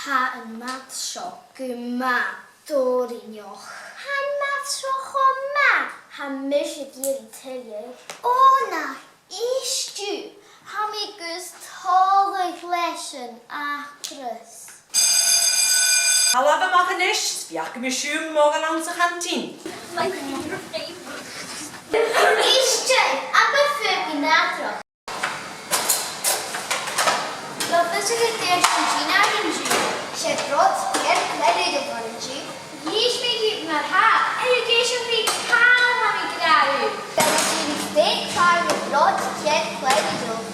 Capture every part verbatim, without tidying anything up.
Tha am math seo gu math dòrainneach. Tha am math seo cho math, tha mise ag iarraidh tuilleadh. Ò, nach èist thu, tha mi gus tàladh leis an acras. Tha làmh a-mach a-nis, feuch gum bi siud modhail anns a' chanteen. Èist, a bheil thu a' faireachdainn nàdarrach? Bheil fios agad dè tha sinn a' dèanamh an-diugh? 'S e brot cearc-leanúnach a th' ann an-diugh. Dh'inns mi dhut mar-thà, agus dh'inns mi dhut càil a tha mi ag ràdh. Tha mi a' dèanamh steak pie le brot cearc-leanúnach.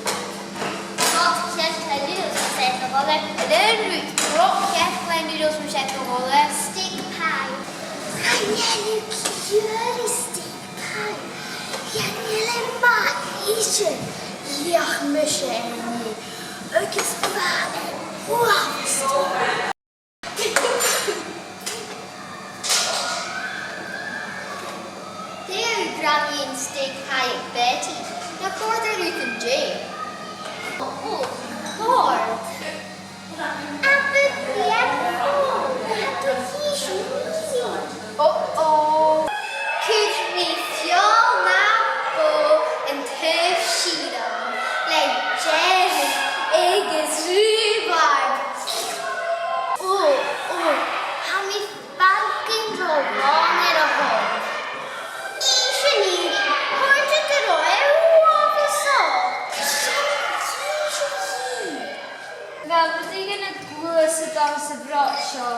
Brot cearc-leanúnach, mas e do thoil e. An aon rud, brot cearc-leanúnach, mas e do thoil e. Steak pie. Chan eil thu ciùin ri steak pie. Chan eil e math idir. Dh'fheuch mise e an-dè, agus bha e uabhasach. Dè ur n-aithris air steak pie aig Betty? Nach còrd e riut an-dè? Ò, chòrd. Abair beagan, tha thu a' cur sìon. Ò, ò. Cuiridh mi feòil nam bò an taobh siar ann le dearg agus rùbairt. Ò, ò, tha mi a' faireachdainn ro làn air a shon. Is e nì, chòrd e rium gu robh e uabhasach. Sin an t-aon rud. Bha rudeigin a' gluasad anns a' bhrot seo.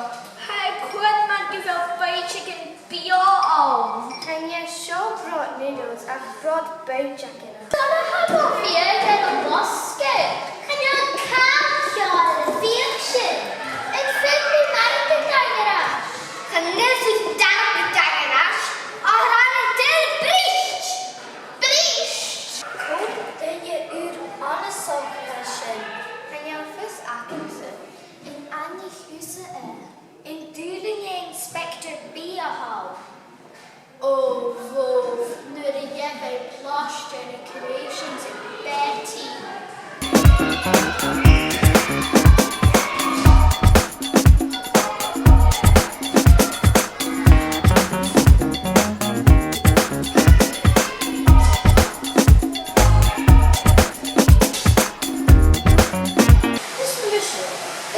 Tha e a' coimhead mar gu bheil bìdeagan beò ann. Chan e seo brot noodles ach brot bìdeagan. Dè tha thu a' faighinn air an losgadh? Chan eil càil ceàrr air fhaighinn. An fheum mi margadh daingean air ais? Chan fheum thu margadh daingean air ais, ach rinn thu brist! Brist! Cò duine ur n-annasach a tha sin? Chan eil fhios agamsa. An aithnich thusa e? An d' fhuair thu Inspector Bee a-mach? Ò, bhò, nuair a gheibh e plaistear na creation aig Betty. Is mise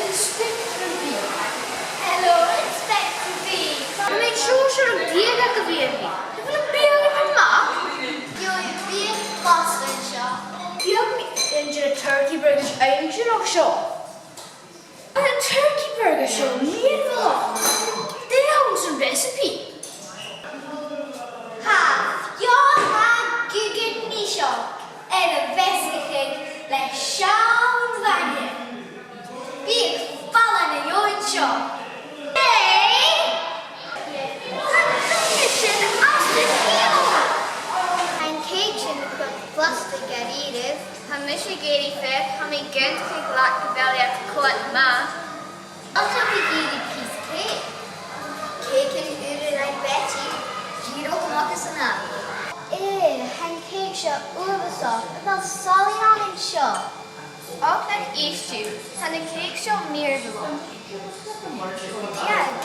Inspector Bee. Hello, Inspector Bee. Tha mi an seo airson biadh a bhith. A bheil am biadh a' coimhead math? Gheibh thu biadh blasta an seo. Gheibh mi an turkey burgers inntinneach seo. An turkey burger seo mìorbhaileach. Dè th' anns an recipe? Tha feòil math gugainn mìosach air a mheasgachadh le seann bhainne. Bidh fala na dheòin seo. Hey! Chan eil sin às an fheòil! Tha an cèic sin cho blasta gu dearbh. Tha mise ag iarraidh feitheamh, tha mi ag aontachadh leat gu bheil iad cho math. Ach tha mi ag iarraidh pìos cèic. Cèic an ùine a rinn Betty, dìreach a-mach às an adhar. Eh, tha an cèic seo uabhasach, a bheil solaidh ann an seo? Och, nach èist thu, tha na cèic seo mìorbhaileach. Dè tha thu a'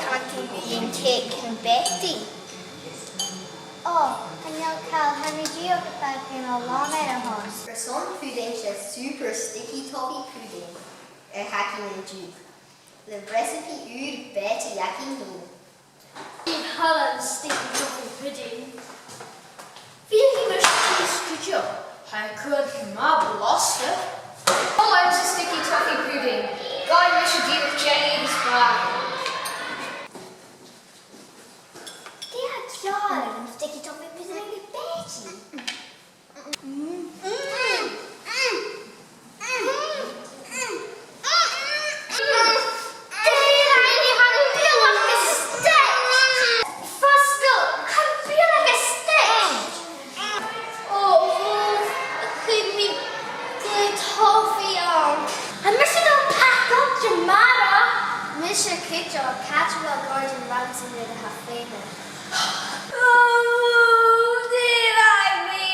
cantainn mu dheidhinn cèic an Betty? Ò, chan eil càil, tha mi dìreach a' faireachdainn ro làn air a shon. Airson pudding, 's e super sticky toffee pudding a th' againn an-diugh. Le recipe ùr Betty againn fhìn. Bidh fala an sticky toffee pudding. Feuchaidh mise pìos cuideachd, tha e a' coimhead math blasta. Fala an sticky toffee pudding. Gabhaidh mise dìreach jelly agus bràth. Dè tha ceàrr ann an sticky toffee pudding aig Betty? Mm. Mm. Mm. Mm. Dè tha thu a' dèanamh, tha am biadh agad steipt! Fosgail, tha am biadh agad steipt! Ò, ò, chuir mi toffee ann. Tha mise a' dol a phacadh Dio-mara. Mise cuideachd, càit a bheil Gordon Ramsay nuair a tha feum air? Ò, dè rinn mi?